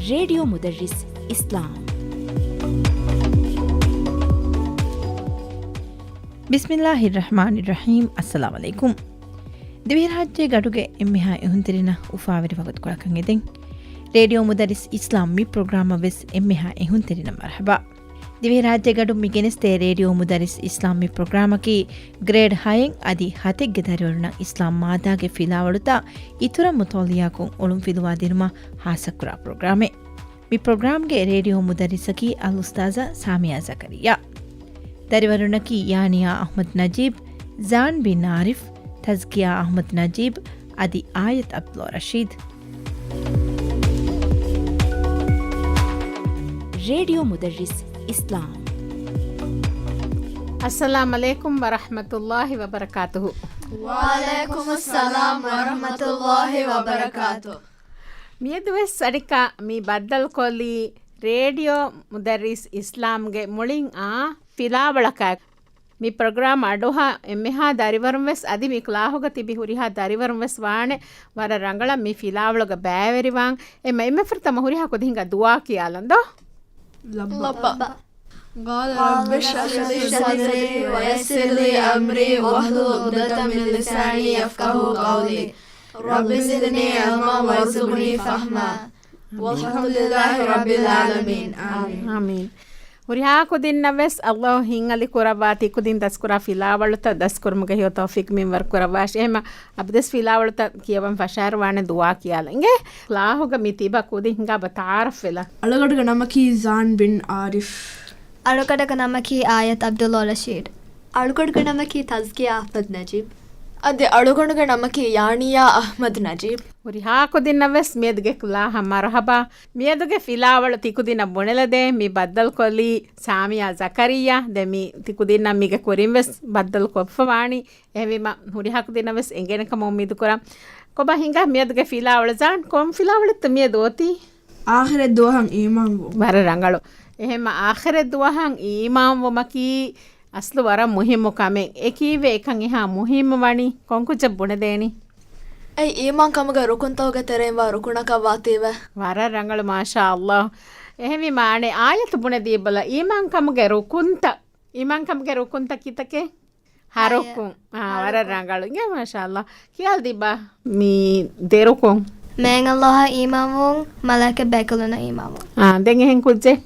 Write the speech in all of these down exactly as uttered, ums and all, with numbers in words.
ރޭޑިއޯ މުދައްރިސް އިސްލާމް. ބިސްމިއްލާހިއްރަޙްމާނިއްރަޙީމް. އައްސަލާމު ޢަލައިކުމް. ދިވެހިރާއްޖޭގަޑުގެ އެންމެހާ އެހުންތެރިންނަށް އުފާވެރި ވަގުތުކޮޅަކަށް އެދެން. ރޭޑިއޯ މުދައްރިސް އިސްލާމް މި ޕްރޮގްރާމަށް ވެސް އެންމެހާ އެހުންތެރިންނަށް މަރުޙަބާ. ދިވެހިރާއްޖޭގަޑު މިގެނެސްދޭ ރޭޑިއޯ މުދައްރިސް އިސްލާމް މި ޕްރޮގްރާމަކީ ގްރޭޑް ހައެއް އަދި ހަތެއްގެ ދަރިވަރުންނަށް އިސްލާމް މާދާގެ ފިލާވަޅުތައް އިތުރަށް މުޠާލިޢާކޮށް އޮޅުންފިލުވާދިނުމަށް ހާއްސަކުރާ ޕްރޮގްރާމެއް. މި ޕްރޮގްރާމްގެ ރޭޑިއޯ މުދައްރިސަކީ އަލްއުސްތާޛާ ސާމިޔާ ޒަކަރިއްޔާ. ދަރިވަރުންނަކީ ޔާނިޔާ އަޙްމަދު ނަޖީބް، ޒާން ބިން އާރިފް، ތަޒްކިޔާ އަޙްމަދު ނަޖީބް އަދި އާޔަތް ޢަބްދުﷲ ރަޝީދް. ރޭޑިއޯ މުދައްރިސް އިސްލާމް. އައްސަލާމު ޢަލައިކުމް ވަރަޙްމަތުﷲ ވަބަރަކާތުހު. ވަޢަލައިކުމުއްސަލާމް ވަރަޙްމަތުﷲ ވަބަރަކާތުހު. މިއަދުވެސް އަނެއްކާ މި ބައްދަލުކޮށްލީ ރޭޑިއޯ މުދައްރިސް އިސްލާމްގެ މުޅިން އާ ފިލާވަޅަކާ. މި ޕްރޮގްރާމް އަޑުއަހާ އެންމެހާ ދަރިވަރުން ވެސް އަދި މި ކްލާހުގަ ތިބި ހުރިހާ ދަރިވަރުން ވެސް ވާނެ ވަރަށް ރަނގަޅަށް މި ފިލާވަޅުގަ ބައިވެރިވާން. އެމަ އެންމެ ފުރަތަމަ ހުރިހާ ކުދިންގަ ދުޢާ ކިޔާލަން ދޯ. ލައްބަ. قال رب اشرح لي صدري ويسر لي أمري واحلل عقدة من لساني يفقهوا قولي. رب زدني علما وارزقني فهما. والحمد لله رب العالمين. آمين. އާމީން. ހުރިހާ ކުދިންނަށް ވެސް ﷲ ހިތްހަލި ކުރައްވާ، ތިކުދިން ދަސްކުރާ ފިލާވަޅުތައް ދަސްކުރުމުގެ ހެޔޮ ތައުފީޤު މިންވަރު ކުރައްވާށި. އެހެމަ އަބަދުވެސް ފިލާވަޅުތައް ކިޔަވަން ފަށާއިރު ވާނެ ދުޢާ ކިޔާލަ. އިނގޭ ކްލާހުގަ މި ތިބަ ކުދިން ހިނގާބަ ތަޢާރަފް ވެލަ. އަޅުގަޑުގެ ނަމަކީ ޒާން ބިން އާރިފް. އަޅުގަޑުގެ ނަމަކީ އާޔަތް ޢަބްދުﷲ ރަޝީދް. އަޅުގަޑުގެ ނަމަކީ ތަޒްކިޔާ އަޙްމަދު ނަޖީބް. އަދި އަޅުގަޑުގެ ނަމަކީ ޔާނިޔާ އަޙްމަދު ނަޖީބް. ހުރިހާ ކުދިންނަށް ވެސް މިއަދުގެ ކްލާހަށް މަރުޙަބާ. މިއަދުގެ ފިލާވަޅު ތިކުދިންނަށް ބުނެލަދޭ މި ބައްދަލުކޮށްލީ ސާމިޔާ ޒަކަރިއްޔާ. ދެން މި ތިކުދިންނަށް މީގެ ކުރިން ވެސް ބައްދަލު ކޮށްފަ ވާނީ. އެހެންވީމަ ހުރިހާ ކުދިންނަށް ވެސް އެނގޭނެ ކަމަށް އުއްމީދު ކުރަން. ކޮބާ ހިނގާ މިއަދުގެ ފިލާވަޅު ޒާން؟ ކޮން ފިލާވަޅެއްތަ މިއަދު އޮތީ؟ އާޚިރަތް ދުވަހަށް އީމާންވުން. ވަރަށް ރަނގަޅު. އެހެންމަ އާޚިރަތް ދުވަހަށް އީމާންވުމަކީ އަސްލު ވަރަށް މުހިއްމު ކަމެއް. އެ ކީއްވެ އެކަން އެހާ މުހިއްމު ވަނީ؟ ކޮން ކުއްޖެއް ބުނެދޭނީ؟ އެއީ އީމާން ކަމުގެ ރުކުންތަކުގެ ތެރެއިން ވާ ރުކުނަކަށް ވާތީވެ. ވަރަށް ރަނގަޅު، މާޝާﷲ. އެހެންވީމާ އަނެއް އާޔަތު ބުނެދީބަލަ. އީމާން ކަމުގެ ރުކުންތައް، އީމާން ކަމުގެ ރުކުންތައް ކިތަކެއް؟ ހަ ރުކުން. އާ، ވަރަށް ރަނގަޅު. އިނގޭ، މާޝާﷲ. ކިޔާލަދީބަ މި ދެ ރުކުން. މާތް ﷲ އަށް އީމާންވުން، މަލާއިކަތް ބޭކަލުންނަށް އީމާންވުން. އާ، ދެން އެހެން ކުއްޖެއް؟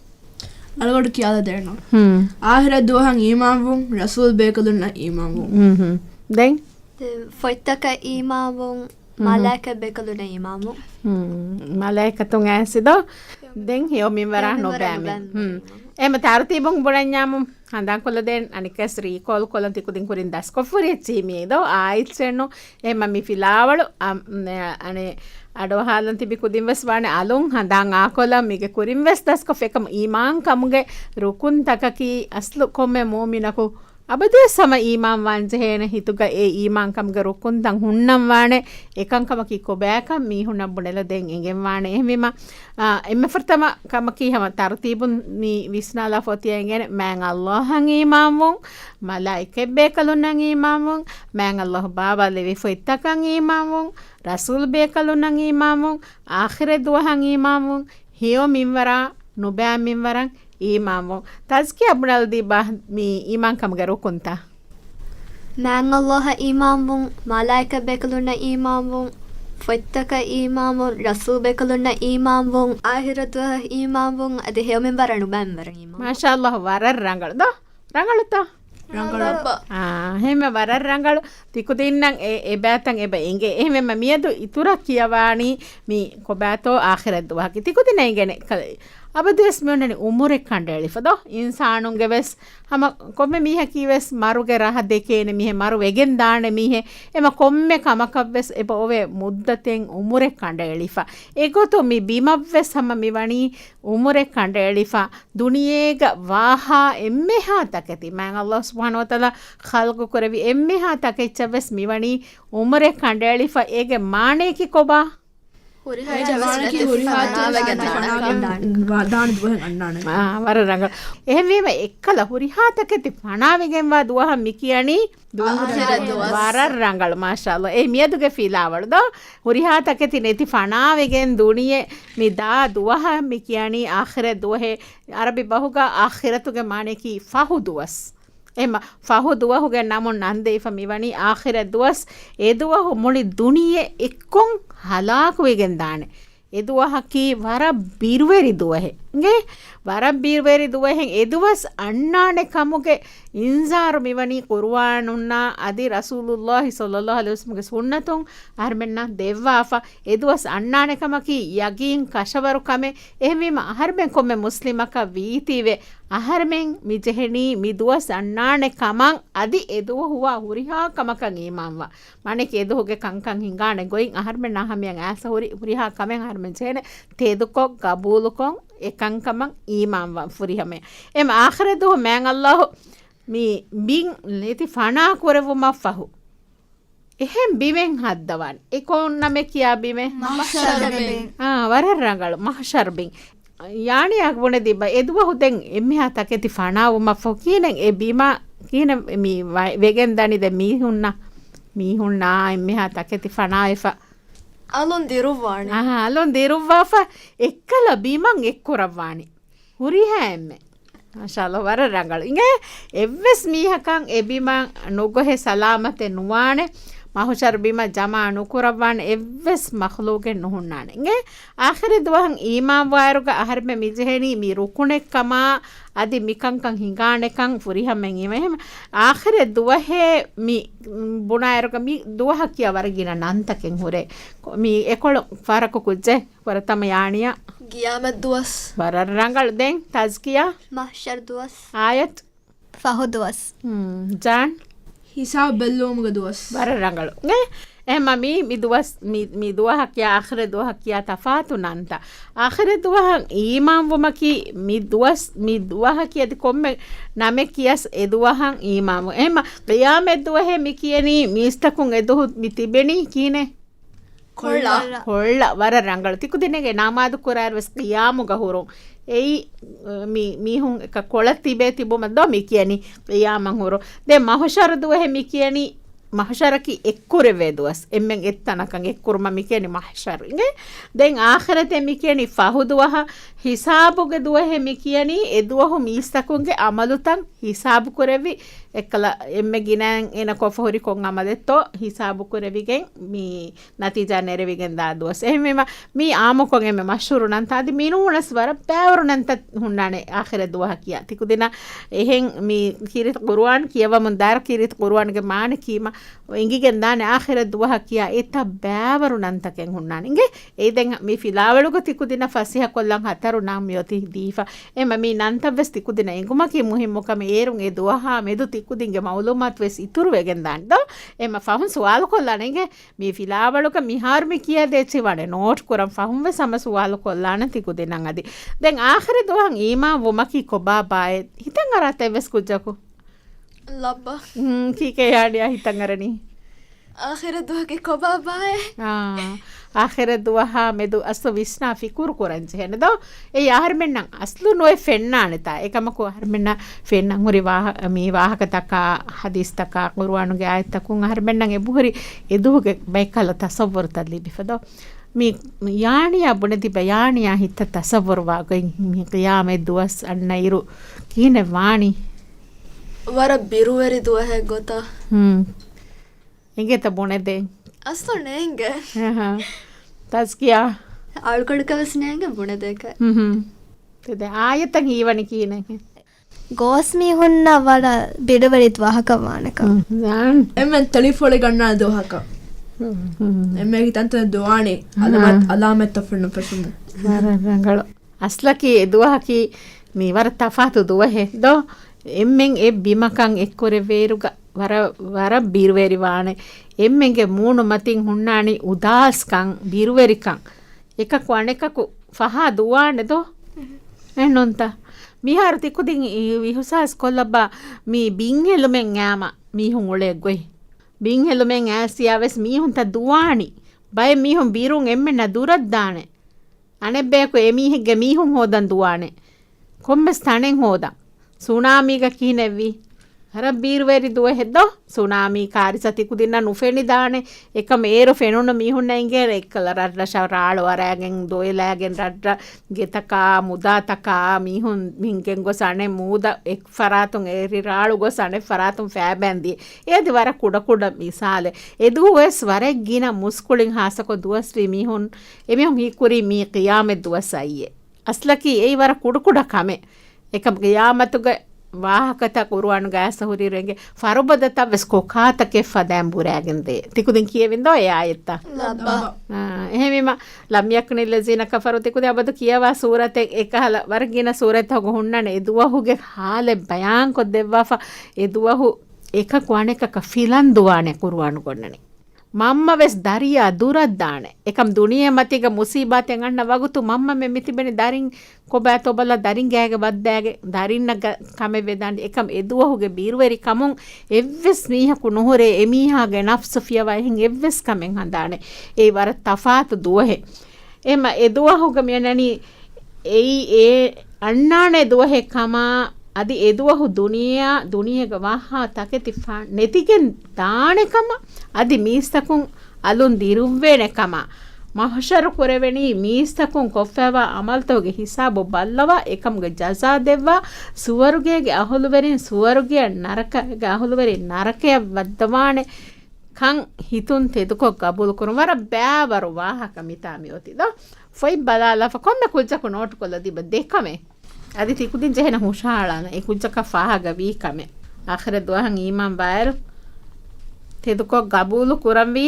އަޅުގަޑު ކިޔާލަދޭނަން. ހުން. އާޚިރަތް ދުވަހަށް އީމާންވުން، ރަސޫލް ބޭކަލުންނަށް އީމާންވުން. ހުން، ހުން. ދެން؟ ފޮތްތަކަށް އީމާންވުން، މަލާއިކަތް ބޭކަލުންނަށް އީމާންވުން. ހުން. މަލާއިކަތުން އައިސްދޯ؟ ދެން ހެޔޮ މިންވަރާ ނުބައިމި. ހުން. އެހެމަ ތަރުތީބުން ބުނަންޏާމު. ހަނދާންކޮށްލަދޭން އަނެއްކާސް ރީކޯލް ކޮށްލަން ތިކުދިން ކުރިން ދަސްކޮށްފަ ހުރި އެއްޗިހި މިއީ ދޯ އާއިލްސް އެއްނު. އެހެމަ މި ފިލާވަޅު އަ، އަނެއް އަޑުއަހާލަން ތިބި ކުދިން ވެސް ވާނެ އަލުން ހަނދާން އާކޮށްލަން މީގެ ކުރިން ވެސް ދަސްކޮށްފަ އެކަމަ އީމާން ކަމުގެ ރުކުންތަކަކީ އަސްލު ކޮންމެ މުއުމިނަކު އަބަދުވެސް ހަމަ އީމާން ވާންޖެހޭނެ ހިތުގަ އެ އީމާން ކަމުގެ ރުކުންތައް ހުންނަން ވާނެ. އެކަންކަމަކީ ކޮބާކަން މީހުންނަށް ބުނެލަދޭން އެނގެން ވާނެ. އެހެންވީމަ، އާ، އެންމެ ފުރަތަމަ ކަމަކީ ހަމަ ތަރުތީބުން މި ވިސްނާލާފަ އޮތީ އެނގޭނެ. މާތް ﷲ އަށް އީމާންވުން، މަލާއިކަތް ބޭކަލުންނަށް އީމާންވުން، މާތް ﷲ ބާވާލެވި ފޮތްތަކަށް އީމާންވުން، ރަސޫލް ބޭކަލުންނަށް އީމާންވުން، އާޚިރަތް ދުވަހަށް އީމާންވުން، ހެޔޮ މިންވަރާ ނުބައި މިންވަރަށް އީމާންވުން. ތަޒްކިޔާ ބުނެލަދީބަ މި އީމާން ކަމުގެ ރުކުންތައް؟ މާތް ﷲ އަށް އީމާންވުން، މަލާއިކަތް ބޭކަލުންނަށް އީމާންވުން، ފޮތްތަކަށް އީމާންވުން، ރަސޫލް ބޭކަލުންނަށް އީމާންވުން، އާޚިރަތް ދުވަހަށް އީމާންވުން، އަދި ހެޔޮ މިންވަރަށް ނުބައި މިންވަރަށް އީމާންވުން. މާޝާﷲ، ވަރަށް ރަނގަޅު ދޯ؟ ރަނގަޅުތަ؟ ރަނގަޅު. އާ، އެހެންމެ ވަރަށް ރަނގަޅު. ތިކުދިންނަށް އެ، އެބައިތައް އެބަ އެނގޭ. އެހެންވީމަ މިއަދު އިތުރަށް ކިޔަވާނީ މި ކޮބާތޯ އާޚިރަތް ދުވަހަކީ. ތިކުދިންނަށް އެނގޭނެ ކަ، އަބަދުވެސް މިއޮންނަނީ އުމުރެއް ކަނޑައެޅިފަ ދޯ؟ އިންސާނުންގެ ވެސް ހަމަ ކޮންމެ މީހަކީ ވެސް މަރުގެ ރަހަ ދެކޭނެ މީހެއް، މަރު ވެގެން ދާނެ މީހެއް. އެމަ ކޮންމެ ކަމަކަށް ވެސް އެބަ އޮވޭ މުއްދަތެއް އުމުރެއް ކަނޑައެޅިފަ. އެގޮތުން މި ބިމަށް ވެސް ހަމަ މި ވަނީ އުމުރެއް ކަނޑައެޅިފަ. ދުނިޔޭގަ ވާހާ އެންމެހާ ތަކެތި، މާތް ﷲ ސުބްޙާނަހޫ ވަތަޢާލާ ޚަލްޤު ކުރެއްވި އެންމެހާ ތަކެއްޗަށް ވެސް މި ވަނީ އުމުރެއް ކަނޑައެޅިފަ. އޭގެ މާނަޔަކީ ކޮބާ؟ ހުރިހާ ދާނެ ދުވަހެއް އަންނާނެ. އާ، ވަރަށް ރަނގަޅު. އެހެންވީމަ، އެއްކަލަ ހުރިހާ ތަކެތި ފަނާވެގެންވާ ދުވަހަށް މި ކިޔަނީ ދުވަހު ވަރަށް ރަނގަޅު، މާޝާﷲ. އެ މިއަދުގެ ފިލާވަޅު ދޯ؟ ހުރިހާ ތަކެތި ނެތި ފަނާވެގެން ދުނިޔެ މި ދާ ދުވަހަށް މި ކިޔަނީ އާޚިރަތް ދުވަހޭ. އަރަބި ބަހުގަ އާޚިރަތުގެ މާނަޔަކީ ފަހު ދުވަސް. އެހެންމަ ފަހު ދުވަހުގެ ނަމުން ނަންދެވިފަ މިވަނީ އާޚިރަތް ދުވަސް. އެ ދުވަހު މުޅި ދުނިޔެ އެއްކޮށް ހަލާކުވެގެން ދާނެ. އެ ދުވަހަކީ ވަރަށް ބިރުވެރި ދުވަހެއް. އިނގޭ؟ ވަރަށް ބިރުވެރި ދުވަހެއް. އެ ދުވަސް އަންނާނެ ކަމުގެ އިންޒާރު މިވަނީ ޤުރުއާނުންނާ އަދި ރަސޫލުﷲ ޞައްލަﷲ ޢަލައިހި ވަސައްލަމްގެ ސުންނަތުން އަހަރުމެންނަށް ދެއްވާފަ. އެ ދުވަސް އަންނާނެ ކަމަކީ ޔަގީން ކަށަވަރު ކަމެއް. އެހެންވީމަ އަހަރުމެން ކޮންމެ މުސްލިމަކަށް ވީތީވެ، އަހަރުމެން މި ޖެހެނީ މި ދުވަސް އަންނާނެ ކަމަށް އަދި އެ ދުވަހު ހުރިހާ ކަމަކަށް އީމާންވާ. މާނައަކީ އެ ދުވަހުގެ ކަންކަން ހިނގާނެ ގޮތް އަހަރުމެންނާ ހަމަޔަށް އައިސް ހުރި، ހުރިހާ ކަމެއް އަހަރުމެން ޖެހޭނެ ތެދުކޮށް، ގަބޫލުކޮށް، އެ ކަންކަމަށް އީމާންވާ ފުރިހަމަޔަށް. އެމަ އާޚިރަތް ދުވަހު މާތް ﷲ މި ބިން ނެތި ފަނާ ކުރެވުމަށް ފަހު، އެހެން ބިމެއް ހައްދަވާނެ. އެ ކޮން ނަމެއް ކިޔާ ބިމެއް؟ މަޙްޝަރު ބިމެއް. އާ، ވަރަށް ރަނގަޅު، މަޙްޝަރު ބިން. ޔާނިޔާ ބުނެދީބަ، އެ ދުވަހު ދެން އެންމެހާ ތަކެތި ފަނާވުމަށްފަހު ކިހިނެއް އެ ބިމާ ކިހިނެއް މި ވަ-، ވެގެން ދަނީ ދެން މީހުންނަށް؟ މީހުންނާ އެންމެހާ ތަކެތި ފަނާވެފަ. އަލުން ދިރުއްވާނެ. އަހާ، އަލުން ދިރުއްވާފަ އެއްކަލަ ބިމަށް އެއްކުރައްވާނެ. ހުރިހާ އެންމެ. މާޝާﷲ، ވަރަށް ރަނގަޅު. އިނގޭ، އެއްވެސް މީހަކަށް އެ ބިމަށް ނުގޮހެ ސަލާމަތެއް ނުވާނެ. މަޙުޝަރު ބިމަށް ޖަމާ ނުކުރައްވާނެ އެއްވެސް މަޚްލޫގެއް ނުހުންނާނެ. އިނގޭ، އާޚިރަތް ދުވަހަށް އީމާންވާއިރުގަ އަހަރެމެން މިޖެހެނީ މި ރުކުނެއްކަމާ، އަދި މިކަންކަން ހިނގާނެކަން ފުރިހަމައިން އީމަ. އެހެން އާޚިރަތް ދުވަހޭ މި ބުނާއިރުގަ މި ދުވަހަށް ކިޔާ ވަރަށް ގިނަ ނަންތަކެއް ހުރޭ. މި އެކޮޅު ފަރަކު ކުއްޖެ. ފުރަތަމަ ޔާނިޔާ. ޤިޔާމަތް ދުވަސް. ވަރަށް ރަނގަޅު. ދެން ތަޒްކިޔާ. މަޙްޝަރު ދުވަސް. އާޔަތު. ފަހު ދުވަސް. ހުން. ޖާން. ހިސާބު ބެއްލުވުމުގެ ދުވަސް. ވަރަށް ރަނގަޅު. އެ، އެހެންމަ މި، މި ދުވަސް، މި، މި ދުވަހަކީ އާޚިރަތް ދުވަހަކީ ތަފާތު ނަންތައް. އާޚިރަތް ދުވަހަށް އީމާންވުމަކީ މި ދުވަސް، މި ދުވަހަކީ އަދި ކޮންމެ ނަމެއް ކިޔަސް އެ ދުވަހަށް އީމާންވުން. އެހެންމަ ޤިޔާމަތް ދުވަހޭ މި ކިޔަނީ މީސްތަކުން އެ ދުވަހު މި ތިބެނީ ކިހިނެއް؟ ކޮށްޅަ. ކޮށްޅަ، ވަރަށް ރަނގަޅު. ތިކުދިންނެގެ ނަމާދު ކުރާއިރު ވެސް ޤިޔާމުގަ ހުރުން. އެއީ، މި، މީހުން އެކަ ކޮޅަށް ތިބޭ ތިބުމަށް ދޯ މި ކިޔަނީ ޤިޔާމަށް ހުރުން. ދެން މަޙުޝަރު ދުވަހެއް މި ކިޔަނީ، މަޙުޝަރަކީ އެއްކުރެވޭ ދުވަސް. އެންމެން އެއްތަނަކަށް އެއްކުރުމަށް މި ކިޔަނީ މަޙްޝަރު. އިނގޭ؟ ދެން އާޚިރަތެއް މި ކިޔަނީ ފަހު ދުވަހަށް. ހިސާބުގެ ދުވަހެއް މި ކިޔަނީ އެ ދުވަހު މީސްތަކުންގެ ޢަމަލުތައް ހިސާބު ކުރެވި، އެއްކަލަ އެންމެ ގިނައިން އޭނަ ކޮށްފަ ހުރި ކޮން ޢަމަލެއްތޯ ހިސާބު ކުރެވިގެން މި ނަތީޖާ ނެރެވިގެން ދާ ދުވަސް. އެހެންވީމަ، މީ ޢާއްމުކޮށް އެންމެ މަޝްހޫރު ނަންތައް އަދި މިނޫނަސް ވަރަށް ބައިވަރު ނަންތައް ހުންނާނެ އާޚިރަތް ދުވަހަށް ކިޔާ. ތިކުދިންނަށް އެހެން މި ކީރިތި ޤުރުއާން ކިޔަވަމުން ދާއިރު ކީރިތި ޤުރުއާންގެ މާނަ ކީމަ އެނގިގެން ދާނެ އާޚިރަތް ދުވަހަށް ކިޔާ އެތައް ބައިވަރު ނަންތަކެއް ހުންނާނެ. އިނގޭ، އެއީ ދެން މި ފިލާވަޅުގަ ތިކުދިންނަށް ފަސޭހަކޮށްލަން ހަތަރު ނަން މިއޮތީ ދީފަ. އެމަ މި ނަންތައް ވެސް ތިކުދިންނަށް އެނގުމަކީ މުހިއްމު ކަމެއް. އޭރުން އެ ދުވަހާ މެދު ތިކުދިންގެ މައުލޫމާތު ވެސް އިތުރުވެގެން ދާނެ ދޯ. އެމަ ފަހުން ސުވާލުކޮށްލާނެ އިނގޭ. މި ފިލާވަޅުގަ މިހާރު މި ކިޔާދޭ އެއްޗެއް ވާނެ ނޯޓް ކުރަން ފަހުން ވެސް ހަމަ ސުވާލު ކޮށްލާނެ ތިކުދިންނަށް އަދި. ދެން އާޚިރަތް ދުވަހަށް އީމާން ވުމަކީ ކޮބާ ބާއޭ؟ ހިތަށް އަރާތަ އެއްވެސް ކުއްޖަކު؟ ލައްބަ. ހުން، ކީކޭ ޔާނިޔާ ހިތަށް އަރަނީ؟ އާޚިރަތް ދުވަހަކީ ކޮބާ ބާއޭ؟ އާ، އާޚިރަތް ދުވަހާ މެދު އަސްލު ވިސްނާ ފިކުރު ކުރަން ޖެހޭނެ ދޯ؟ އެއީ އަހަރުމެންނަށް އަސްލު ނުވެ ފެންނާނެތާ. އެކަމަކު އަހަރުމެންނަށް ފެންނަން ހުރި ވާހަ-، މި ވާހަކަތަކާ، ޙަދީޘްތަކާ، ޤުރުއާނުގެ އާޔަތްތަކުން އަހަރުމެންނަށް އެބަހުރި އެދުވަހުގެ ބައެއްކަހަލަ ތަޞައްވުރުތައް ލިބިފަ ދޯ. މި ޔާނިޔާ ބުނެދީބަ، ޔާނިޔާ ހިތަށް ތަޞައްވުރުވާ ގޮތް މި ޤިޔާމަތް ދުވަސް އަންނަ އިރު ކިހިނެއް ވާނީ؟ ވަރަށް ބިރުވެރި ދުވަހެއް ގޮތަށް. ހުން. އެނގޭތަ ބުނެދޭން؟ އަސްލު ނޭނގެ. އަހަ. ތަޒްކިޔާ؟ އަޅުގަނޑަކަށް ވެސް ނޭނގެ ބުނެދޭކަށް. ހުން ހުން. ތެދެއް އާޔަތަށް ހީވަނީ ކިހިނެއް؟ ގޯސް މީހުންނަށް ވަރަށް ބިރުވެރި ދުވަހަކަށް ވާނެކަން. ހުން. ޒާން. އެންމެން ތަޅިފޮޅި ގަންނާ ދުވަހަކަށް. ހުން. އެންމެންގެ ތަންތަން ދުވާނީ. އާ. އަލަމަތް، އަލާމަތްތައް ފެންނަ ފެށުމުން. ވަރަށް ރަނގަޅު. އަސްލަކީ އެ ދުވަހަކީ މީ ވަރަށް ތަފާތު ދުވަހެއް ދޯ؟ އެންމެން އެ ބިމަކަށް އެއްކުރެވޭއިރުގަ ވަރަށް، ވަރަށް ބިރުވެރިވާނެ. އެންމެންގެ މޫނު މަތިން ހުންނާނީ އުދާސްކަން، ބިރުވެރިކަން. އެކަކު އަނެކަކު ފަހާ ދުވާނެ ދޯ؟ އެހެންނޫންތަ؟ މިހާރު ތިކުދިން އި-، އިހުސާސް ކޮށްލައްބާ މި ބިންހެލުމެއް އައިމަ މީހުން އުޅޭ ގޮތް. ބިންހެލުމެއް އައިސް ޔާވެސް މީހުންތައް ދުވާނީ. ބައެއް މީހުން ބިރުން އެންމެންނަށް ދުރަށް ދާނެ. އަނެއްބަޔަކު އެމީހެއްގެ މީހުން ހޯދަން ދުވާނެ. ކޮންމެސް ތަނެއް ހޯދަން. ސުނާމީގަ ކިހިނެއްވީ؟ ވަރަށް ބީރުވެރި ދުވަހެއް ދޯ؟ ސުނާމީ ކާރިސާ ތިކުދިންނަށް ނުފެނިދާނެ. އެކަމަ އޭރު ފެނުނު މީހުންނަށް އިނގޭނެ އެއްކަލަ ރަށްރަށަށް ރާޅު އަރާގެން ދޮވެލާގެން ރަށްރަށް ގެތަކާ، މުދާތަކާ، މީހުން މިންގެން ގޮސް އަނެއް މޫދަށް އެއް ފަރާތުން އެރި ރާޅު ގޮސް އަނެއް ފަރާތުން ފައިބަންދީ. އޭ އަދި ވަރަށް ކުޑަކުޑަ މިސާލެއް. އެދުވަހު ވެސް ވަރަށް ގިނަ މުސްކުޅިން ހާއްސަކޮށް ދުވަސްވީ މީހުން، އެމީހުން ހީކުރީ މީ ޤިޔާމަތް ދުވަސް އައީއޭ. އަސްލަކީ އެއީ ވަރަށް ކުޑަކުޑަ ކަމެއް. އެކަމް ޤިޔާމަތުގެ ވާހަކަތައް ޤުރުއާނުގައި އައިސް ހުރި ރެނގެ ފަރުބަދަތައް ވެސް ކޮކާތަކެއް ފަދައިން ބުރައިގެން ދޭ. ތިކުދިން ކިޔެވިންދޯ އެ އާޔަތްތައް؟ ލައްބަ. އާ، އެހެންވީމަ، لم يكن الذين كفروا ތިކުދިން އަބަދު ކިޔަވާ ސޫރަތެއް އެކަހަލަ ވަރަށް ގިނަ ސޫރަތްތަކުގަ ހުންނާނެ އެ ދުވަހުގެ ހާލެއް ބަޔާންކޮށްދެއްވާފަ، އެ ދުވަހު އެކަކު އަނެކަކަށް ފިލަން ދުވާނެ ޤުރުއާނު ގޮންނަނީ. މަންމަ ވެސް ދަރިޔާ ދުރަށް ދާނެ. އެކަމް ދުނިޔެ މަތީގަ މުސީބާތެއް އަންނަ ވަގުތު މަންމަ މެ މިތިބެނި ދަރިން ކޮބާތޯ ބަލާ ދަރިން ގާގެ ވައްދާގެ ދަރިންނަށް ކަމެއް ވެދާނެ. އެކަމް އެ ދުވަހުގެ ބީރުވެރި ކަމުން އެއްވެސް މީހަކު ނުހުރޭ އެމީހާގެ ނަފްސު ފިޔަވާ އެހެން އެއްވެސް ކަމެއް ހަނދާނެ. އެއީ ވަރަށް ތަފާތު ދުވަހެއް. އެމަ އެ ދުވަހުގަ މިއަންނަނީ އެއީ އެ އަންނާނެ ދުވަހެއް ކަމަށް، އަދި އެ ދުވަހު ދުނިޔެއާ، ދުނިޔޭގަ ވާހާ ތަކެތި ފަ-، ނެތިގެން ދާނެ ކަމަށް، އަދި މީސްތަކުން އަލުން ދިރުއްވޭނެ ކަމަށް، މަޙްޝަރު ކުރެވެނީ މީސްތަކުން ކޮށްފައިވާ ޢަމަލުތަކުގެ ހިސާބު ބައްލަވާ، އެކަމުގެ ޖަޒާ ދެއްވާ، ސުވަރުގޭގެ އަހުލުވެރިން ސުވަރުގެއަށް، ނަރަކައިގެ އަހުލުވެރިން ނަރަކަޔަށް ވައްދަވާނެ ކަން ހިތުން ތެދުކޮށް ގަބޫލުކުރުން. ވަރަށް ބައިވަރު ވާހަކަ މިތާ މިއޮތީ ދޯ. ފޮތް ބަލާލާފަ ކޮންމެ ކުއްޖަކު ނޯޓުކޮށްލަ ދީބަ ދެ ކަމެއް. އަދި ތިކުދިން ޖެހޭނެ ހުށަހަޅާނަ އެ ކުއްޖަކަށް ފާހަގަވީ ކަމެއް. އާޚިރަތް ދުވަހަށް އީމާން ވާއިރު ތެދުކޮށް ގަބޫލު ކުރަންވީ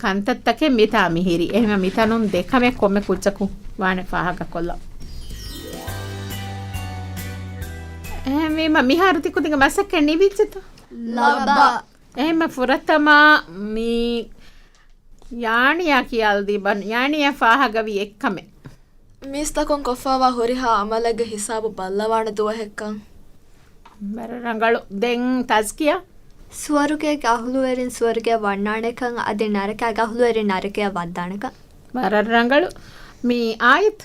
ކަންތައްތަކެއް މިތާ މިހިރީ. އެހެންވީމަ މިތަނުން ދެ ކަމެއް ކޮންމެ ކުއްޖަކު ވާނެ ފާހަގަކޮށްލަން. އެހެންވީމަ މިހާރު ތިކުދިންގެ މަސައްކަތް ނިވިއްޖެތަ؟ ލައްބަ. އެހެންމެ ފުރަތަމަ މި ޔާނިޔާ ކިޔާލަދީބަ، ޔާނިޔާ ފާހަގަވީ އެއްކަމެއް. މީސްތަކުން ކޮށްފައިވާ ހުރިހާ ޢަމަލެއްގެ ހިސާބު ބައްލަވާނެ ދުވަހެއްކަން. ވަރަށް ރަނގަޅު. ދެން ތަޒްކިޔާ؟ ސުވަރުގޭގެ އަހުލުވެރިން ސުވަރުގެއަށް ވަންނާނެކަން، އަދި ނަރަކާގެ އަހުލުވެރިން ނަރަކަޔަށް ވައްދާނެކަން. ވަރަށް ރަނގަޅު. މި އާޔަތް؟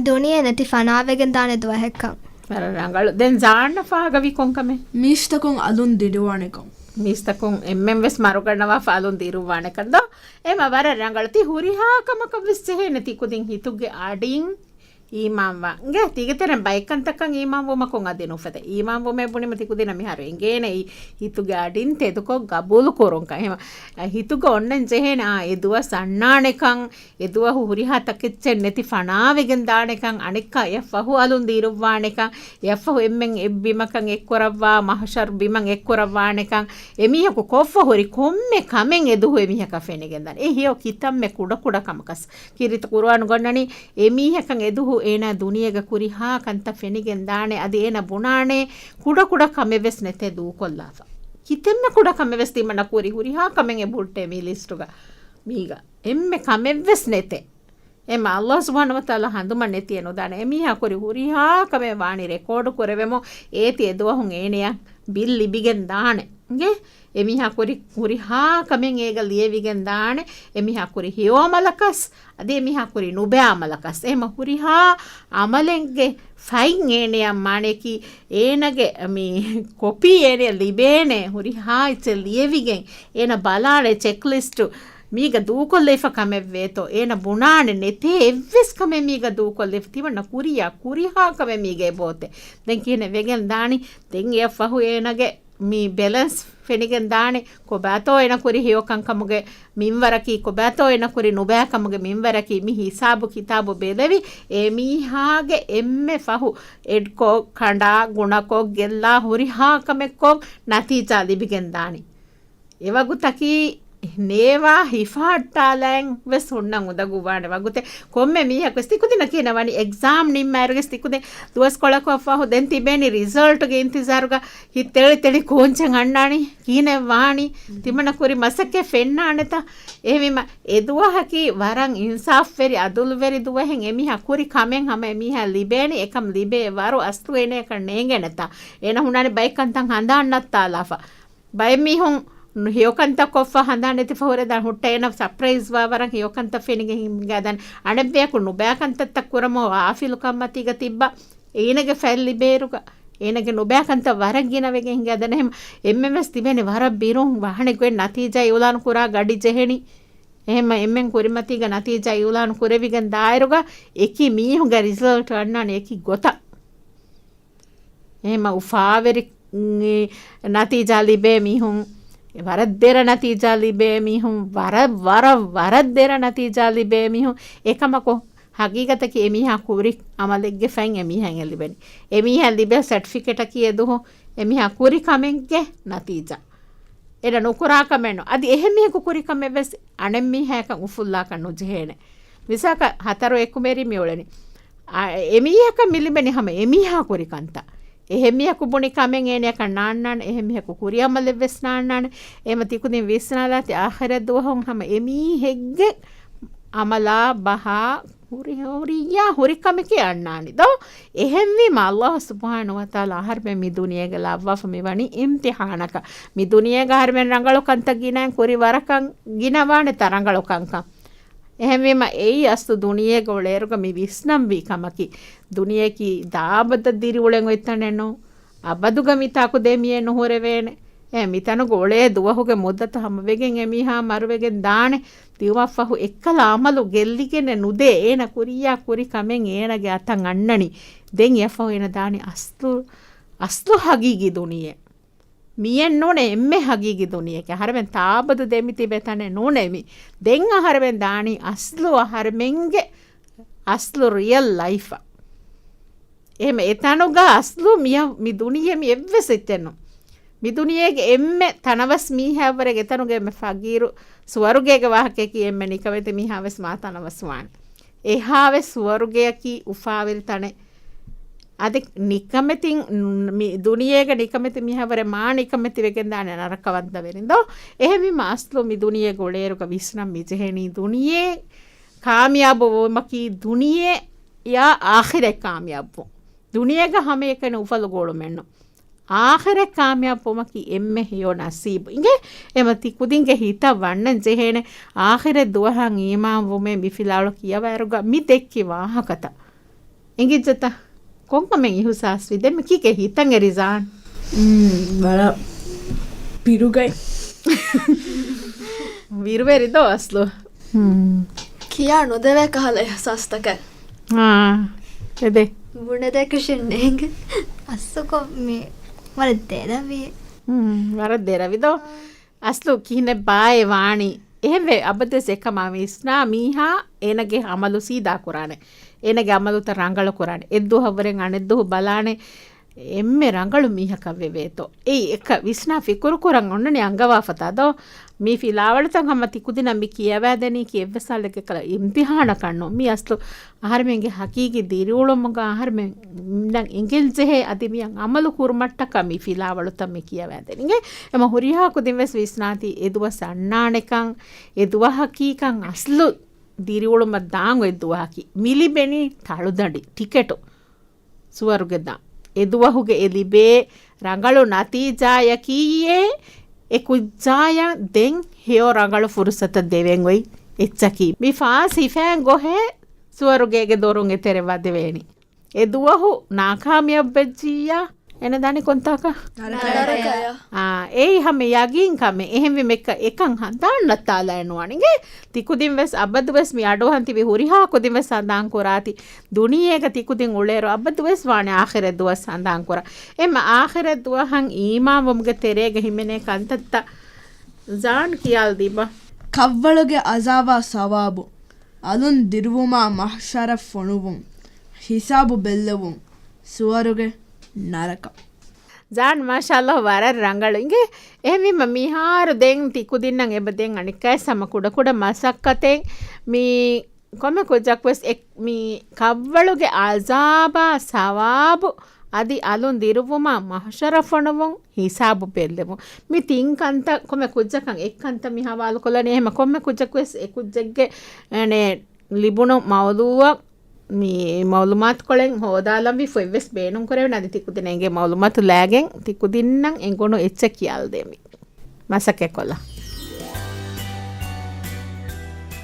ދުނިޔެ ނެތި ފަނާވެގެން ދާނެ ދުވަހެއްކަން. ވަރަށް ރަނގަޅު. ދެން ޒާންނަ ފާހަގަވީ ކޮންކަމެއް؟ މީސްތަކުން އަލުން ދިރުވާނެކަން. މީސްތަކުން އެންމެން ވެސް މަރުގަންނަވާފަ އަލުން ދިރުއްވާނެކަން ދޯ؟ އެމަ ވަރަށް ރަނގަޅު. ތި ހުރިހާ ކަމަކަށް ވެސް ޖެހޭނެ ތިކުދިން ހިތުގެ އަޑިން އީމާންވާ. އިނގޭ ތީގެ ތެރެއިން ބައެއްކަންތަކަށް އީމާންވުމަކުން އަދި ނުފަދޭ. އީމާންވުމޭ ބުނީމަ ތިކުދިންނަށް މިހާރު އެނގޭނެ އެއީ ހިތުގެ އަޑިން ތެދުކޮށް ގަބޫލު ކުރުންކަން. އެހެން ހިތުގަ އޮންނަން ޖެހޭނެ އާ އެ ދުވަސް އަންނާނެކަން، އެ ދުވަހު ހުރިހާ ތަކެއްޗެއް ނެތި ފަނާވެގެން ދާނެކަން، އަނެއްކާ އެއަށް ފަހު އަލުން ދިރުއްވާނެކަން، އެއަށް ފަހު އެންމެން އެއް ބިމަކަށް އެއްކުރައްވާ، މަޙްޝަރު ބިމަށް އެއްކުރައްވާނެކަން، އެމީހަކު ކޮށްފަ ހުރި ކޮންމެ ކަމެއް އެދުހު އެމީހަކަށް ފެނިގެންދާނެ. އެ ހެޔޮ ކިތަންމެ ކުޑަކުޑަ ކަމަކަސް. ކީރިތި ޤުރުއާނު ގޮންނަނީ، އެމީހަކަށް އެދުހު އޭނާ ދުނިޔޭގަ ކުރިހާ ކަންތައް ފެނިގެންދާނެ. އަދި އޭނާ ބުނާނެ، ކުޑަކުޑަ ކަމެއް ވެސް ނެތޭ ދޫކޮށްލާފަ. ކިތަންމެ ކުޑަ ކަމެއް ވެސް ތިމަންނަ ކުރި ހުރިހާ ކަމެއް އެބަހުއްޓޭ މި ލިސްޓުގަ. މީގަ އެންމެ ކަމެއްވެސް ނެތޭ. އެމަ ﷲ ސުބްޙާނަހޫ ވަތަޢާލާ ހަނދުމަށް ނެތިއެއް ނުދާނެ. އެމީހާ ކުރި ހުރިހާ ކަމެއް ވާނީ ރެކޯޑު ކުރެވެމު، އޭތި އެދުވަހުން އޭނެޔަށް ބިލް ލިބިގެން ދާނެ. އިނގޭ؟ އެމީހާ ކުރި ހުރިހާ ކަމެއް އޭގަ ލިޔެވިގެން ދާނެ. އެމީހާ ކުރި ހެޔޮ ޢަމަލަކަސް، އަދި އެމީހާ ކުރި ނުބައި ޢަމަލަކަސް. އެހެމަ ހުރިހާ ޢަމަލެއްގެ ފައިން އޭނެޔަށް މާނަޔަކީ އޭނަގެ މި ކޮޕީ އޭނެޔަށް ލިބޭނެ. ހުރިހާ އެއްޗެއް ލިޔެވިގެން އޭނަ ބަލާނެ ޗެކްލިސްޓު. މީގަ ދޫކޮށްލައިފަ ކަމެއް ވޭތޯ؟ އޭނަ ބުނާނެ ނެތޭ އެއްވެސް ކަމެއް މީގަ ދޫކޮށްލައިފަ. ތިމަންނަ ކުރިޔާ ކުރިހާ ކަމެއް މީގަ އެބައޮތޭ. ދެން ކިހިނެއް ވެގެން ދާނީ؟ ދެން އެއަށް ފަހު އޭނަގެ މި ބެލެންސް ފެނިގެން ދާނެ. ކޮބާތޯ އޭނަ ކުރި ހެޔޮ ކަންކަމުގެ މިންވަރަކީ، ކޮބާތޯ އޭނަ ކުރި ނުބައި ކަމުގެ މިންވަރަކީ. މި ހިސާބު ކިތާބު ބެލެވި، އެ މީހާގެ އެންމެ ފަހު އެޑްކޮށް، ކަނޑާ، ގުނަކޮށް، ގެއްލާ، ހުރިހާ ކަމެއްކޮށް ނަތީޖާ ލިބިގެން ދާނީ. އެވަގުތަކީ ނޭވާ ހިފާއްޓާލައިން ވެސް ހުންނަން އުނދަގޫވާނެ ވަގުތެއް. ކޮންމެ މީހަކު ވެސް ތިކުދިންނަށް ކިހިނެއް ވަނީ؟ އެގްޒާމް ނިންމާއިރުގެސް ތިކުދިން ދުވަސްކޮޅަކު ފަހު ދެން ތިބޭނީ ރިޒަލްޓްގެ އިންތިޒާރުގަ ހިތް ތެޅި ތެޅި ކޯންޗެއް އަންނާނީ. ކިހިނެއް ވާނީ؟ ތިމަންނަ ކުރި މަސައްކަތް ފެންނާނެތަ؟ އެހެންވީމަ އެ ދުވަހަކީ ވަރަށް އިންސާފްވެރި އަދުލުވެރި ދުވަހެއް. އެމީހާ ކުރި ކަމެއް ހަމަ އެމީހާ ލިބޭނީ. އެކަމް ލިބޭ ވަރު އަސްލު އޭނަޔަކަށް ނޭނގޭނެތަ؟ އޭނަ ހުންނާނެ ބައެއް ކަންތައް ހަނދާން ނައްތާލާފަ. ބައެއް މީހުން ނު-، ހެޔޮކަންތައް ކޮށްފަ ހަނދާން ނެތިފަ ހުރެދާނެ. ހުއްޓަ އޭނަ ސަޕްރައިޒް ވާ ވަރަށް ހެޔޮކަންތައް ފެނިގެން ހިނގާދާނެ. އަނެއްބަޔަކު ނުބައި ކަންތައްތައް ކުރަމު ޣާފިލުކަންމަތީގަ ތިއްބާ އޭނަގެ ފައިން ލިބޭއިރުގަ އޭނަގެ ނުބައި ކަންތައް ވަރަށް ގިނަވެގެން ހިނގާދާނެ. އެހެން އެންމެން ވެސް ތިބޭނެ ވަރަށް ބިރުން ވާނެ ގޮތް ނަތީޖާ އިއުލާނު ކުރާ ގަޑި ޖެހެނީ. އެހެން އެންމެން ކުރިމަތީގަ ނަތީޖާ އިއުލާނު ކުރެވިގެން ދާއިރުގަ އެކި މީހުންގެ ރިޒަލްޓް އަންނާނެ އެކި ގޮތަށް. އެހެން އުފާވެރި، އުން، ނަތީޖާ ލިބޭ މީހުން، ވަރަށް ދެރަ ނަތީޖާ ލިބޭ މީހުން، ވަރަށް، ވަރަށް، ވަރަށް ދެރަ ނަތީޖާ ލިބޭ މީހުން. އެކަމަކު، ހަގީގަތަކީ އެމީހާ ކުރި އަމަލެއްގެ ފައިން އެމީހާއަށް ލިބެނީ. އެމީހާ ލިބޭ ސެޓްފިކެޓަކީ އެދުހު އެމީހާ ކުރި ކަމެއްގެ ނަތީޖާ. އޭނަ ނުކުރާ ކަމެއް ނޫން. އަދި އެހެން މީހަކު ކުރި ކަމެއް ވެސް އަނެއް މީހާއަކަށް އުފުއްލާކަށް ނުޖެހޭނެ. މިސާލަކަށް ހަތަރު އެކު މެރި މި އުޅެނީ. އާ، އެމީހަކަށް މި ލިބެނީ ހަމަ އެމީހާ ކުރި ކަންތައް. އެހެން މީހަކު ބުނި ކަމެއް އޭނައަކަށް ނާންނާނެ، އެހެން މީހަކު ކުރި އަމަލެއް ވެސް ނާންނާނެ. އެމަ ތިކުދިން ވިސްނާލާތި އާޚިރަތް ދުވަހުން ހަމަ އެމީހެއްގެ އަމަލާ ބަހާ ހުރި، ހުރިއްޔާ ހުރި ކަމެކޭ އަންނާނީ ދޯ؟ އެހެންވީމަ ﷲ ސުބްޙާނަހޫ ވަތަޢާލާ އަހަރުމެން މި ދުނިޔޭގަ ލައްވާފަ މި ވަނީ އިމްތިޙާނަކަށް. މި ދުނިޔޭގަ އަހަރުމެން ރަނގަޅު ކަންތައް ގިނައިން ކުރި ވަރަކަށް ގިނަވާނެތާ ރަނގަޅު ކަންކަން. އެހެންވީމަ އެއީ އަސްލު ދުނިޔޭގަ އުޅޭއިރުގަ މި ވިސްނަންވީ ކަމަކީ. ދުނިޔެއަކީ ދާއަބަދަށް ދިރިއުޅެން އޮތް ތަނެއް ނޫން. އަބަދުގަ މިތާކު ދޭ މިއެއް ނުހުރެވޭނެ. އެ މިތަނުގަ އުޅޭ ދުވަހުގެ މުއްދަތު ހަމަވެގެން އެމީހާ މަރުވެގެން ދާނެ. ދިއުމަށްފަހު އެއްކަލަ އަމަލު ގެއްލިގެންނެއް ނުދޭ. އޭނަ ކުރިއްޔާ ކުރި ކަމެއް އޭނަގެ އަތަށް އަންނަނީ. ދެން އެއަށްފަހު އޭނަ ދާނީ އަސްލު، އަސްލު ހަގީގީ ދުނިޔެ. މިއެއް ނޫނޭ އެންމެ ހަގީގީ ދުނިޔެއަކީ. އަހަރެމެން ތާއަބަދު ދޭ މި ތިބޭ ތަނެއް ނޫނޭ މި. ދެން އަހަރެމެން ދާނީ އަސްލު އަހަރެމެންގެ އަސްލު ރިއަލް ލައިފަށް. އެހެން އެތަނުގަ އަސްލު މިޔަ-، މި ދުނިޔެ މި އެއްވެސް އެއްޗެއް ނޫން. މި ދުނިޔޭގެ އެންމެ ތަނަވަސް މީހާވަރެއް އެތަނުގެ އެންމެ ފަގީރު ސުވަރުގޭގެ ވާހަކަޔަކީ އެންމެ ނިކަމެތި މީހާވެސް މާ ތަނަވަސް ވާނެ. އެހާވެސް ސުވަރުގެއަކީ އުފާވެރި ތަނެއް. އަދި ނިކަމެތިން މި ދުނިޔޭގެ ނިކަމެތި މީހާވަރެއް މާ ނިކަމެތި ވެގެންދާނެ ނަރަކަވަންތަވެރިން ދޯ؟ އެހެންވީމަ އަސްލު މި ދުނިޔޭގަ އުޅޭއިރުގަ ވިސްނަން މިޖެހެނީ ދުނިޔެ ކާމިޔާބު ވުމަކީ ދުނިޔެ ޔާ އާޚިރަތް ކާމިޔާބު. ދުނިޔޭގަ ހަމައެކަނި އުފަލު ގުޅުމެއްނު. އާޚިރަތް ކާމިޔާބުވުމަކީ އެންމެ ހެޔޮ ނަސީބު. އިނގޭ؟ އެމަ ތި ކުދިންގެ ހިތަށް ވަންނަން ޖެހޭނެ އާޚިރަތް ދުވަހަށް އީމާންވުމޭ މި ފިލާވަޅު ކިޔަވާއިރުގަ މި ދެއްކި ވާހަކަތައް. އެނގިއްޖެތަ؟ ކޮންކަމެއް އިހުސާސްވި؟ ދެން މި ކީކޭ ހިތަށް އެރި ޒާން؟ މް، ވަރަށް ބިރުގަތް. ބިރުވެރި ދޯ އަސްލު؟ މް. ކިޔާ ނުދެވޭ ކަހަލަ އިހުސާސްތަކެއް. އާ، އެދެ. ބުނެދޭކަށެއް ނޭނގެ. އަސްލުކޮށް މި ވަރަށް ދެރަވި. މް، ވަރަށް ދެރަވި ދޯ؟ އަސްލު ކިހިނެއް ބާއޭ ވާނީ؟ އެހެންވެ، އަބަދުވެސް އެކަމާ ވިސްނާ މީހާ އޭނަގެ އަމަލު ސީދާ ކުރާނެ. އޭނަގެ އަމަލުތައް ރަނގަޅު ކުރާނެ. އެއްދުވަހަށްވުރެން އަނެއްދުވަހު ބަލާނެ އެންމެ ރަނގަޅު މީހަކަށް ވެވޭތޯ. އެއީ އެކަ ވިސްނާ ފިކުރު ކުރަން އޮންނަނީ އަންގަވާފަތާ ދޯ؟ މި ފިލާވަޅުތައް ހަމަ ތިކުދިންނަށް މި ކިޔަވައިދެނީކީ އެއްވެސް ހާލެއްގެ ކަލަ އިމްތިހާނަކަށް ނޫން. މި އަސްލު އަހަރެމެންގެ ހަގީގީ ދިރިއުޅުމުގަ އަހަރެމެން އެނގެން ޖެހޭ އަދި މިއަށް އަމަލު ކުރުމަށްޓަކާ މި ފިލާވަޅުތައް މި ކިޔަވައިދެނީ. އެމަ ހުރިހާ ކުދިން ވެސް ވިސްނާތީ އެ ދުވަސް އަންނާނެކަން، އެ ދުވަހަކީކަން އަސްލު ދިރިއުޅުމަށް ދާން އޮތް ދުވަހަކީ. މި ލިބެނީ ތަޅުދަނޑި ޓިކެޓު. ސުވަރުގެ ދާން. އެ ދުވަހުގެ އެ ލިބޭ ރަނގަޅު ނަތީޖާޔަކީއޭ، އެ ކުއްޖާޔަށް ދެން ހެޔޮ ރަނގަޅު ފުރުސަތަށް ދެވެން އޮތް އެއްޗަކީ. މި ފާސް ހިފައިން ގޮހޭ ސުވަރުގޭގެ ދޮރުން އެތެރެ ވަދެވޭނީ. އެ ދުވަހު ނާކާމިޔާބު ވެއްޖިއްޔާ، އޭނަ ދާނީ ކޮންތާކަށް؟ ނަރަކަޔަށް. ނަރަކަޔަށް. އާ، އެއީ ހަމަ ޔަގީން ކަމެއް. އެހެންވީމަ އެކަ-، އެކަން ހަނދާން ނައްތާލާ ނުވާނެ. އިނގޭ؟ ތިކުދިން ވެސް އަބަދު ވެސް މި އަޑުއަހަން ތިބި ހުރިހާ ކުދިން ވެސް ހަނދާން ކުރާތި. ދުނިޔޭގަ ތިކުދިން އުޅޭއިރު އަބަދު ވެސް ވާނެ އާޚިރަތް ދުވަސް ހަނދާން ކުރާ. އެމަ އާޚިރަތް ދުވަހަށް އީމާންވުމުގެ ތެރޭގަ ހިމެނޭ ކަންތައްތައް ޒާން ކިޔާލަދީބަ. ކަށްވަޅުގެ އަޒާބާ ސަވާބު، އަލުން ދިރުވުމާ މަޙްޝަރަށް ފޮނުވުން، ހިސާބު ބެއްލެވުން، ސުވަރުގެ ނަރަކަ. ޒާން މާޝާﷲ ވަރަށް ރަނގަޅު. އިނގޭ؟ އެހެންވީމަ މިހާރު ދެން ތިކުދިންނަށް އެބަ ދެން އަނެއްކާވެސް ހަމަ ކުޑަކުޑަ މަސައްކަތެއް މި ކޮންމެ ކުއްޖަކުވެސް އެ-، މި ކަށްވަޅުގެ އަޒާބާ ސަވާބު އަދި އަލުން ދިރުވުމާ މަޙްޝަރަށް ފޮނުވުން ހިސާބު ބެއްލެވުން. މި ތިން ކަންތައް ކޮންމެ ކުއްޖަކަށް އެއްކަންތައް މި ހަވާލުކޮށްލަނީ. އެހެމަ ކޮންމެ ކުއްޖަކުވެސް އެ ކުއްޖެއްގެ އަނެ ލިބުނު މައުޟޫއަށް މި މައުލޫމާތުކޮޅެއް ހޯދާލަންވީ ފޮތްވެސް ބޭނުންކުރެވެން. އަދި ތިކުދިން އެނގޭ މައުލޫމާތު ލައިގެން ތިކުދިންނަށް އެނގުނު އެއްޗެއް ކިޔާލަދޭންވީ. މަސައްކަތްކޮށްލާ.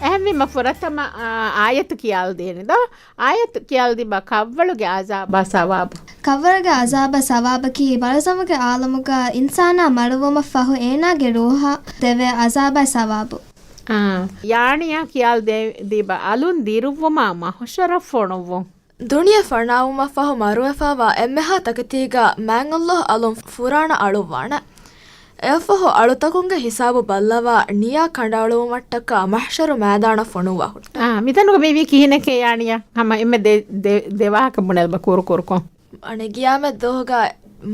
އެހެންވީމަ ފުރަތަމަ، އާ، އާޔަތު ކިޔާލަދޭނެ ދޯ؟ އާޔަތު ކިޔާލަދީބަ ކައްވަޅުގެ އަޒާބާ ސަވާބު. ކައްވަޅުގެ އަޒާބާ ސަވާބަކީ ބަރުޒަހުގެ އާލަމުގަ އިންސާނާ މަރުވުމަށް ފަހު އޭނާގެ ރޫހަށް ދެވޭ އަޒާބާ ސަވާބު. އާ، ޔާނިޔާ ކިޔާލަދޭ ދީބަ އަލުން ދިރުއްވުމާ މަހުޝަރަށް ފޮނުއްވުން. ދުނިޔެ ފަނާވުމަށްފަހު މަރުވެފައިވާ އެންމެހާ ތަކެތީގަ މާތް ﷲ އަލުން ފުރާނަ އަޅުއްވާނެ. އެއަށްފަހު އަޅުތަކުންގެ ހިސާބު ބައްލަވާ ނިޔާ ކަނޑައަޅުއްވުމަށްޓަކާ މަހްޝަރު މައިދާނަށް ފޮނުއްވާ ހުއްޓޭ. އާ، މިތަނުގަ މިވީ ކިހިނެކޭ ޔާނިޔާ؟ ހަމަ އެންމެ ދެ، ދެ، ދެ ވާހަކަ ބުނެލްބަ ކުރުކުރުކޮށް. އަނެއް ގިޔާމަތް ދުވަހުގަ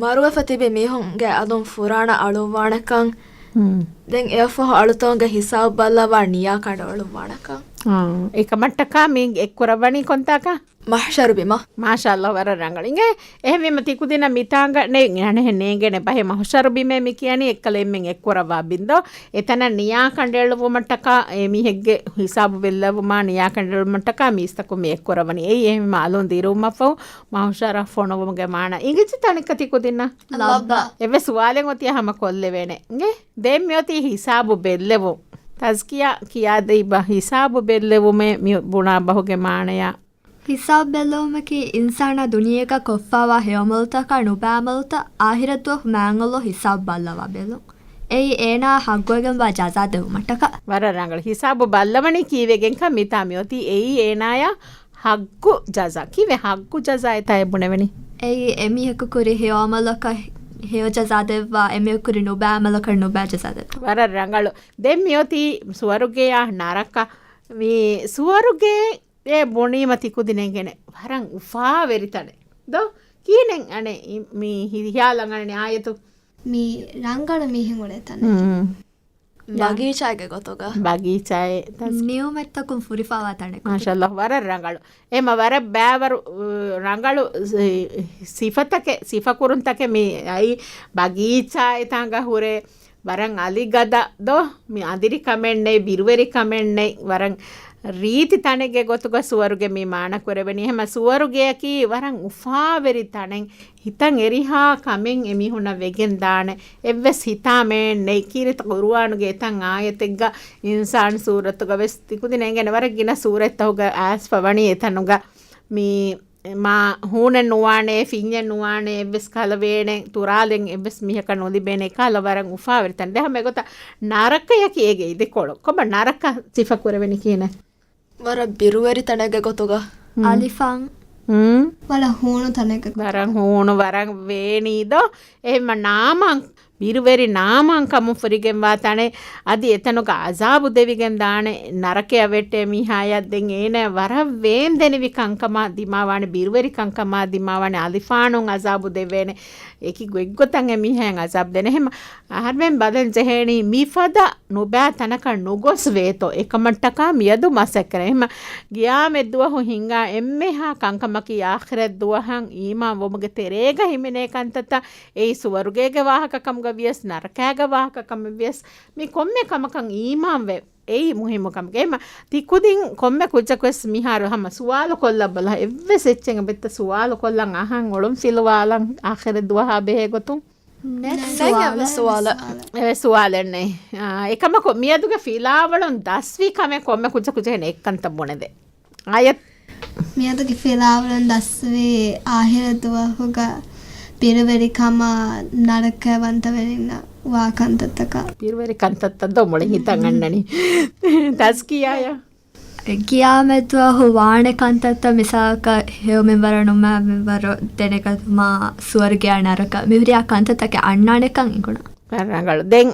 މަރުވެފަ ތިބި މީހުންގެ އަލުން ފުރާނަ އަޅުއްވާނެކަން، ހުން. ދެން އެއަށްފަހު އަޅުތަކުންގެ ހިސާބު ބައްލަވާ ނިޔާ ކަނޑައަޅުއްވާނެކަން. އާ، އެކަމަށްޓަކާ މި އެއްކުރައްވަނީ ކޮންތާކަށް؟ މަހްޝަރު ބިމަށް. މާޝާﷲ، ވަރަށް ރަނގަޅު. އިނގޭ، އެހެންވީމަ ތިކުދިންނަށް މިތާނގަ ނެ، އަނެއްހެން ނޭނގޭނެ ބަހެއް މަހުޝަރު ބިމޭ މި ކިޔަނީ، އެއްކަލަ އެންމެން އެއްކުރައްވާ ބިންދޯ. އެތަނަށް ނިޔާ ކަނޑައެޅުއްވުމަށްޓަކާ، އެ މީހެއްގެ ހިސާބު ބެއްލެވުމާ ނިޔާ ކަނޑައެޅުމަށްޓަކާ މީސްތަކުން މި އެއްކުރައްވަނީ. އެއީ އެހެންވީމަ އަލުން ދިރުއްވުމަށްފަހު މަހުޝަރަށް ފޮނުއްވުމުގެ މާނަ. އިނގިއްޖި ތަނެއްކަ ތިކުދިންނަށް؟ ލައްބަ. އެއްވެސް ސުވާލެއް އޮތީ ހަމަ ކޮށްލެވޭނެ. އިނގޭ؟ ދެން މިއޮތީ ހިސާބު ބެއްލެވުން. ތަޒްކިޔާ ކިޔާދެއްވާ ހިސާބު ބެއްލެވުމޭ މި ބުނާ ބަހުގެ މާނަޔާ. ހިސާބު ބެއްލެވުމަކީ އިންސާނާ ދުނިޔޭގަ ކޮށްފައިވާ ހެޔޮ އަމަލުތަކާ ނުބައި އަމަލުތައް އާހިރަތް ދުވަހު މާތް ﷲ ހިސާބު ބައްލަވާ ބެލުން. އެއީ އޭނާ ހައްގުވެގެންވާ ޖަޒާ ދެއްވުމަށްޓަކާ. ވަރަށް ރަނގަޅު. ހިސާބު ބައްލަވަނީ ކީއްވެގެންކަން މިތާ މިއޮތީ. އެއީ އޭނާޔަށް ހައްގު ޖަޒާ. ކީއްވެ ހައްގު ޖަޒާ އެތާ އެ ބުނެވެނީ؟ އެއީ އެމީހަކު ކުރި ހެޔޮ އަމަލަކަށް ހެޔޮ ޖަޒާ ދެއްވާ، އެމީހަކު ކުރި ނުބައި އަމަލަކަށް ނުބައި ޖަޒާ ދެއްވާ. ވަރަށް ރަނގަޅު. ދެން މިއޮތީ ސުވަރުގެޔާ ނަރަކަ. މި ސުވަރުގެ އެ ބުނީމަ ތިކުދިން އެނގޭނެ ވަރަށް އުފާވެރި ތަނެއް ދޯ؟ ކިހިނެއް އަނެއް މި ހި-، ހިޔާލަށް އަންނަނީ އާޔަތު؟ މި ރަނގަޅު މީހުން އުޅޭ ތަނެއް. ހުން. ބަގީޗާގެ ގޮތުގަ. ބަގީޗާއެއް ތަސް-، ނިޢުމަތްތަކުން ފުރިފައިވާ ތަނެއް ގޮތުގަ. މާޝާﷲ، ވަރަށް ރަނގަޅު. އެމަ ވަރަށް ބައިވަރު، އު، ރަނގަޅު ސި-، ސިފަތަކެއް، ސިފަކުރުންތަކެއް މި އައި ބަގީޗާ އެތާނގަ ހުރޭ. ވަރަށް އަލިގަދަ ދޯ؟ މި އަނދިރިކަމެއް ނެތް، ބިރުވެރިކަމެއް ނެތް، ވަރަށް ރީތި ތަނެއްގެ ގޮތުގަ ސުވަރުގެ މި މާނަ ކުރެވެނީ. ހަމަ ސުވަރުގެއަކީ ވަރަށް އުފާވެރި ތަނެއް، ހިތަށް އެރިހާ ކަމެއް އެމީހުންނަށް ވެގެން ދާނެ. އެއްވެސް ހިތާމައެއް ނެތް. ކީރިތި ޤުރުއާނުގެ އެތައް އާޔަތެއްގަ އިންސާން ސޫރަތުގަ ވެސް ތިކުދިން އެނގޭނެ ވަރަށް ގިނަ ސޫރަތްތަކުގަ އައިސްފަ ވަނީ އެތަނުގަ މި މާ ހޫނެއް ނުވާނެ، ފިންޏެއް ނުވާނެ، އެއްވެސް ކަހަލަ ވޭނެ، ތުރާލެއް އެއްވެސް މީހަކަށް ނުލިބޭނެ، އެކަހަލަ ވަރަށް އުފާވެރި ތަނެއް. ދެން ހަމަ އެގޮތަށް ނަރަކަޔަކީ އޭގެ އިދިކޮޅު. ކޮބާ ނަރަކަ ސިފަ ކުރެވެނީ ކިހިނެއް؟ ވަރަށް ބިރުވެރި ތަނެއްގެ ގޮތުގަ. ހުން. އަލިފާން. ހުން. ވަރަށް ހޫނު ތަނެއްގެ ގޮތުގަ. ވަރަށް ހޫނު، ވަރަށް ވޭނީ ދޯ؟ އެހެންމަ ނާމަން ބިރުވެރި ނާމާން ކަމުން ފުރިގެންވާ ތަނެއް، އަދި އެތަނުގަ އަޒާބު ދެވިގެން ދާނެ، ނަރަކަޔަށް ވެއްޓޭ މީހާޔަށް. ދެން އޭނަ ވަރަށް ވޭންދެނިވި ކަންކަމާ ދިމާވާނެ، ބިރުވެރި ކަންކަމާ ދިމާވާނެ، އަލިފާނުން އަޒާބު ދެވޭނެ، އެކި ގޮތްގޮތަށް އެ މީހާޔަށް އަޒާބު ދޭނެ. އެހެންމަ އަހަރުމެން ބަލަން ޖެހޭނީ މިފަދަ ނުބައި ތަނަކަށް ނުގޮސް ވޭތޯ، އެކަމަށްޓަކާ މިއަދު މަސައްކަތް. އެހެންމަ ގިޔާމަތް ދުވަހު ހިނގާ އެންމެހާ ކަންކަމަކީ އާޚިރަތް ދުވަހަށް އީމާން ވުމުގެ ތެރޭގަ ހިމެނޭ ކަންތައްތައް. އެއީ ސުވަރުގޭގެ ވާހަކަކަމުގަ ވިޔަސް، ނަރަކާގެ ވާހަކަކަމެއް ވިޔަސް، މި ކޮންމެ ކަމަކަށް އީމާންވެ، އެއީ މުހިއްމު ކަމެއް. އެހެންމަ ތި ކުދިން ކޮންމެ ކުއްޖަކުވެސް މިހާރު ހަމަ ސުވާލު ކޮށްލަ ބަލަ، އެއްވެސް އެއްޗެއް އެބައްތަ ސުވާލު ކޮށްލަން އަހަން އޮޅުން ފިލުވާލަން އާޚިރަތް ދުވަހާ ބެހޭ ގޮތުން؟ ނެތް ނެތް ސުވާލެއް، ސުވާލެއް. ސުވާލެއް. އެވެ ސުވާލެއް ނެތް. އާ، އެކަމަކު މިއަދުގެ ފިލާވަޅުން ދަސްވީ ކަމެއް ކޮންމެ ކުއްޖަކު ޖެހޭނެ އެއްކަންތައް ބުނެދޭ. އާޔަތް. މިއަދުގެ ފިލާވަޅުން ދަސްވީ އާޚިރަތް ދުވަހުގަ ބިރުވެރިކަމާ ނަރަކަޔަށް ވަންތަވެރިންނަށް ވާ ކަންތައްތަކާ. ބިރުވެރި ކަންތައްތައް ދޯ މުޅި ހިތަށް އަންނަނީ. ތަޒްކިޔާޔަށް. ގިޔާމަތް ދުވަހު ވާނެ ކަންތައްތައް މިސާލަކަށް ހެޔޮ މިންވަރަށް ނުބައި މިންވަރު ދެނެގަތުމާ ސުވަރުގެއާ ނަރަކަ މިހުރިހާ ކަންތައްތަކެއް އަންނާނެކަން އެނގުނު. ރަނގަޅު. ދެން،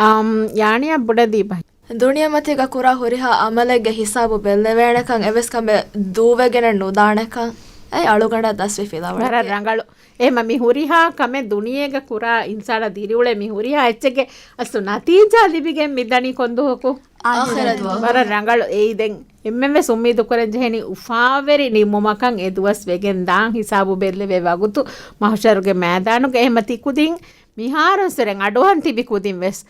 އަމް، ޔާނިޔާ ބުނެދީބަ. ދުނިޔެމަތީގަ ކުރާ ހުރިހާ އަމަލެއްގެ ހިސާބު ބެއްލެވޭނެކަން އެވެސް ކަމެއް ދޫވެގެނެއް ނުދާނެކަން އެ އަޅުގަނޑަށް ދަސްވި ފިލާވަޅެކޭ. ވަރަށް ރަނގަޅު. އެހެމަ މި ހުރިހާ ކަމެއް ދުނިޔޭގަ ކުރާ އިންސާނާ ދިރިއުޅޭ މި ހުރިހާ އެއްޗެއްގެ އަސްލު ނަތީޖާ ލިބިގެން މިދަނީ ކޮންދުވަހަކު؟ އާޚިރަތް ދުވަހު. ވަރަށް ރަނގަޅު. އެއީ ދެން އެންމެންވެސް އުއްމީދު ކުރަން ޖެހެނީ އުފާވެރި ނިންމުމަކަށް އެ ދުވަސް ވެގެން ދާން ހިސާބު ބެއްލެވޭ ވަގުތު މަހުޝަރުގެ މައިދާނުގަ. އެހެމަ ތި ކުދިން މިހާރުން ސެރެން އަޑުއަހަން ތިބި ކުދިން ވެސް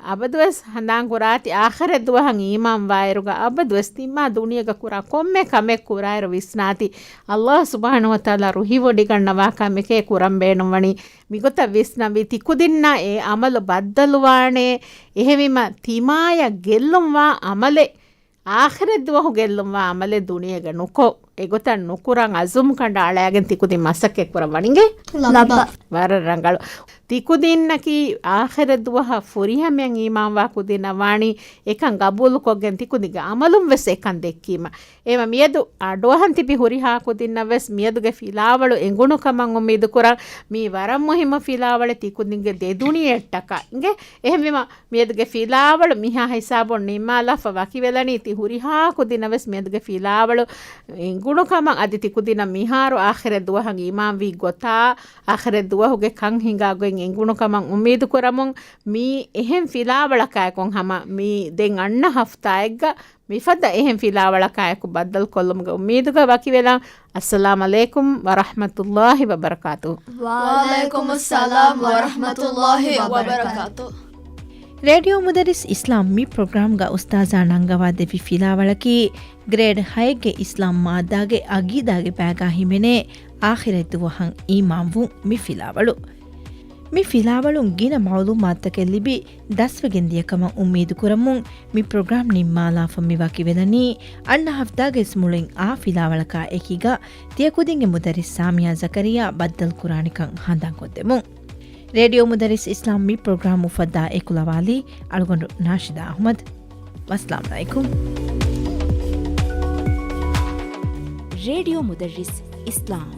އަބަދުވެސް ހަނދާން ކުރާތި، އާޚިރަތް ދުވަހަށް އީމާން ވާއިރުގަ އަބަދުވެސް ތިމާ ދުނިޔޭގަ ކުރާ ކޮންމެ ކަމެއް ކުރާއިރު ވިސްނާތި، ﷲ ސުބްޙާނަހޫ ވަތަޢާލާ ރުހިވޮޑިގަންނަވާ ކަމެކޭ ކުރަން ބޭނުންވަނީ. މިގޮތަށް ވިސްނަންވީ ތިކުދިންނަށް އެ ޢަމަލު ބައްދަލުވާނޭ. އެހެންވީމަ ތިމާޔަށް ގެއްލުންވާ ޢަމަލެއް، އާޚިރަތް ދުވަހު ގެއްލުންވާ ޢަމަލެއް ދުނިޔޭގަ ނުކޮށް، އެގޮތަށް ނުކުރަން ޢަޒުމް ކަނޑައަޅައިގެން ތިކުދިން މަސައްކަތް ކުރަން ވަނީ. އިނގޭ؟ ލައްބަ. ވަރަށް ރަނގަޅު. ތިކުދިންނަކީ އާޚިރަތް ދުވަހަށް ފުރިހަމައަށް އީމާންވާ ކުދިންނަށް ވާނީ، އެކަން ގަބޫލުކޮށްގެން ތިކުދިންގެ ޢަމަލުން ވެސް އެކަން ދެއްކީމަ. އެހެންވީމަ މިއަދު އަޑުއަހަން ތިބި ހުރިހާ ކުދިންނަށް ވެސް މިއަދުގެ ފިލާވަޅު އެނގުނު ކަމަށް އުއްމީދު ކުރަން. މީ ވަރަށް މުހިއްމު ފިލާވަޅެއް ތިކުދިންގެ ދެދުނިޔެއަށްޓަކާ. އިނގޭ؟ އެހެންވީމަ މިއަދުގެ ފިލާވަޅު މިހާ ހިސާބުން ނިންމާލާފަ ވަކިވެލަނީ، ތި ހުރިހާ ކުދިންނަށް ވެސް މިއަދުގެ ފިލާވަޅު އެނގުނު ކަމަށް، އަދި ތިކުދިންނަށް މިހާރު އާޚިރަތް ދުވަހަށް އީމާންވީ ގޮތާ، އާޚިރަތް ދުވަހުގެ ކަން ހިނގާ ގޮތް އެނގުނު ކަމަށް އުއްމީދު ކުރަމުން، މި އެހެން ފިލާވަޅަކާއެކު ހަމަ މި ދެން އަންނަ ހަފްތާއެއްގަ މިފަދަ އެހެން ފިލާވަޅަކާއެކު ބައްދަލުކޮށްލުމުގެ އުއްމީދުގަ ވަކިވެލަން. އައްސަލާމް ޢަލައިކުމް ވަރަޙްމަތުﷲ ވަބަރަކާތުހު. ވަޢަލައިކުމުއްސަލާމް ވަރަޙްމަތުﷲ ވަބަރަކާތުހު. ރޭޑިއޯ މުދައްރިސް އިސްލާމް މި ޕްރޮގްރާމްގަ އުސްތާޛާ ނަންގަވާ ދެއްވި ފިލާވަޅަކީ، ގްރޭޑް ހައެއްގެ އިސްލާމް މާއްދާގެ އަގީދާގެ ބައިގާ ހިމެނޭ އާޚިރަތް ދުވަހަށް އީމާންވުން މި ފިލާވަޅު. މި ފިލާވަޅުން ގިނަ މަޢުލޫމާތުތަކެއް ލިބި، ދަސްވެގެން ދިޔަކަމަށް އުއްމީދު ކުރަމުން، މި ޕްރޮގްރާމް ނިންމާލާފަ މި ވަކިވެލަނީ، އަންނަ ހަފްތާގެ އިސްމުޅިން އާ ފިލާވަޅަކާ އެކީގަ ތިޔަ ކުދިންގެ މުދައްރިސް ސާމިޔާ ޒަކަރިޔާ ބައްދަލުކުރާނެކަން ހަނދާންކޮށްދެމުން. ރޭޑިއޯ މުދައްރިސް އިސްލާމް މި ޕްރޮގްރާމް އުފައްދާ އެކުލަވާލީ އަޅުގަނޑު ނާޝިދާ އަޙްމަދު. ވައްސަލާމް ޢަލައިކުމް. ރޭޑިއޯ މުދައްރިސް އިސްލާމް.